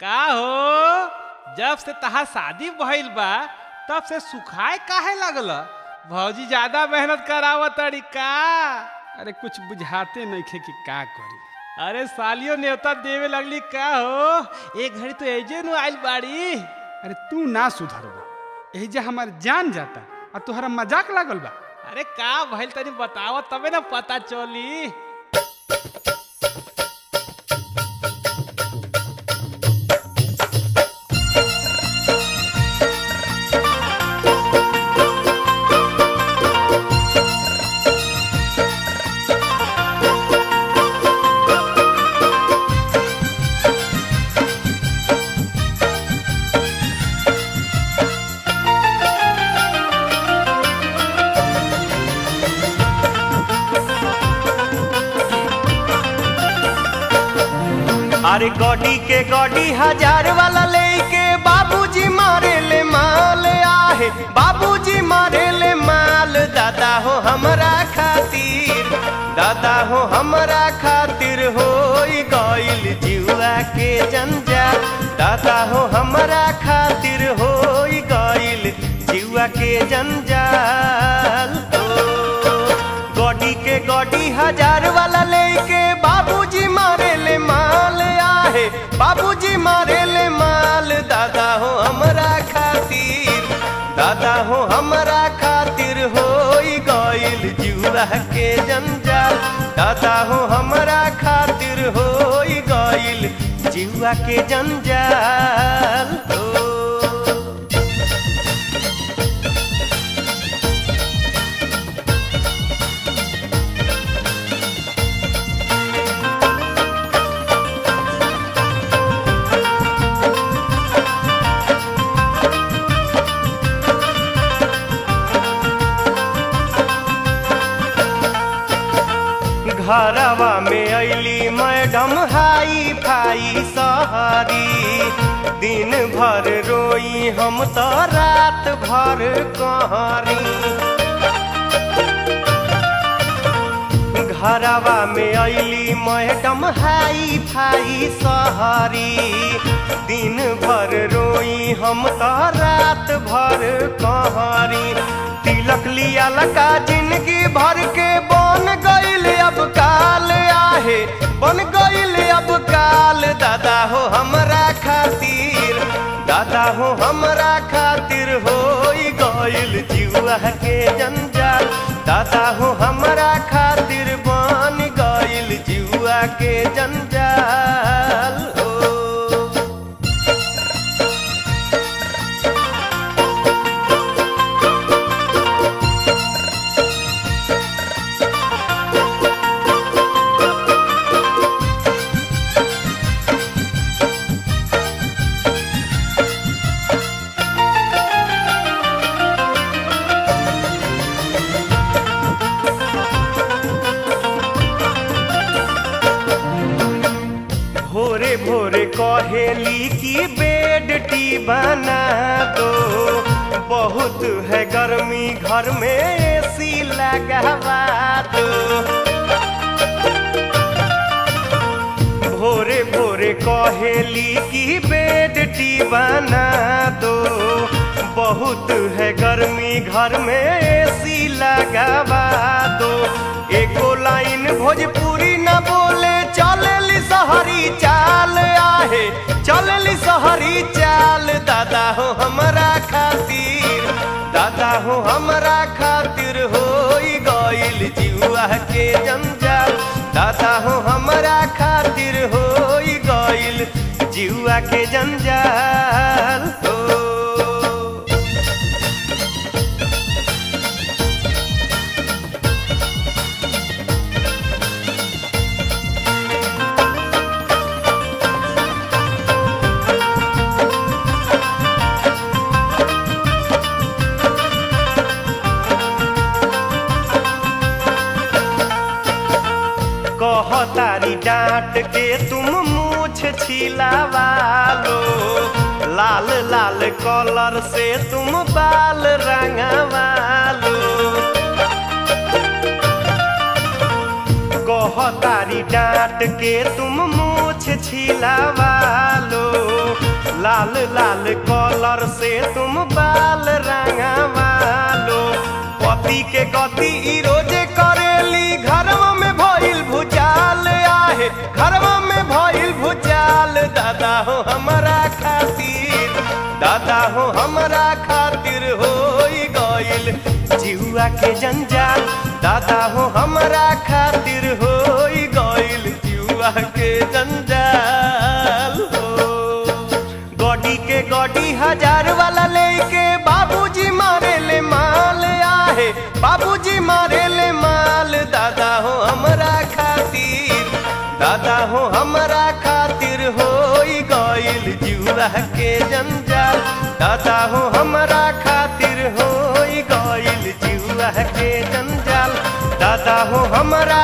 का हो जब से तहार शादी भइल बा तब से सुखाए काहे लागल? भौजी ज्यादा मेहनत करावत तड़ी का? अरे कुछ बुझाते नइखे कि का करी। अरे सालियो न्योता देवे लगली का हो? एक घड़ी तो एजे नु आइल बाड़ी। अरे तू ना सुधरबा, एजे हमार जान जाता आ तोहरा मजाक लागल बा। अरे का भइल तनी बताव तबे ना पता चली। अरे गॉडी के गॉडी हजार वाला लेके बाबूजी मारे ले माल आहे, बाबूजी मारे ले माल। दादा हो हमरा खातिर, दादा हो हमरा खातिर होई गइल जीवा के जंजाल। दादा हो हमरा खातिर होई गइल जीवा के जंजाल। गॉडी के गॉडी हजार वाला लेके बाबूजी मारे ले माल आहे, बाबूजी मारे ले माल। दादा हो हमरा खातिर, दादा हो हमरा खातिर होई गइल जीवा के जंजाल। दादा हो हमरा खातिर होई गइल जीवा के जंजाल। घरवा में अली मैडम हाई फाई सहरी, दिन भर रोई हम तो रात भर कहरी। घरवा में अली मैडम हाई फाई सहरी, दिन भर रोई हम तो रात भर कहरी। तिलक लिया लका जिंदगी भर के बन गइल अब काल आहे, बन गइल अब काल। दादा हो हमरा खातिर, दादा हो हमरा खातिर होई गइल जीवा के जंजाल। दादा हो हमरा खातिर बन गइल जीवा के जंजाल। भोरे भोरे कहेली की बेड टी बना दो, बहुत है गर्मी घर में एसी लगवा दो। भोरे भोरे कहेली की बेड टी बना दो, बहुत है गर्मी घर में एसी लगवा दो। एको लाइन भोजपुरी न बोले चलेली सहरी चाल आहे, चलेली सहरी चाल। दादा हो हमरा खातिर, दादा हो हमरा खातिर होई गइल जीवा के जंजाल। दादा हो हमरा खातिर होई गइल जीवा के जंजाल। कहतारी डांट के तुम मूछ छिलावा लो, लाल लाल कलर से तुम बाल रंगवा लो। कहतारी डांट के तुम मूछ छिलावा लो, लाल लाल कलर से तुम बाल रंगवा लो। पति के गति ई रोजे करेली, घरवा में भइल भुचाल आहे, घरवा में भइल भुचाल। दादा हो हमरा खातिर, दादा हो हमरा खातिर होई गइल जिहुआ के जंजाल। दादा हो हमरा खातिर होई गइल जिहुआ के जंजाल हो। गॉडी के गॉडी हजार वाला लेके बाबूजी मारे ले माल आहे, बाबूजी मारे ले माल। दादा हो हमरा खातिर, दादा हो हमरा खातिर होई गइल जुआ के जंजाल। दादा हो हमरा खातिर होई गइल जुआ के जंजाल। दादा हो हमरा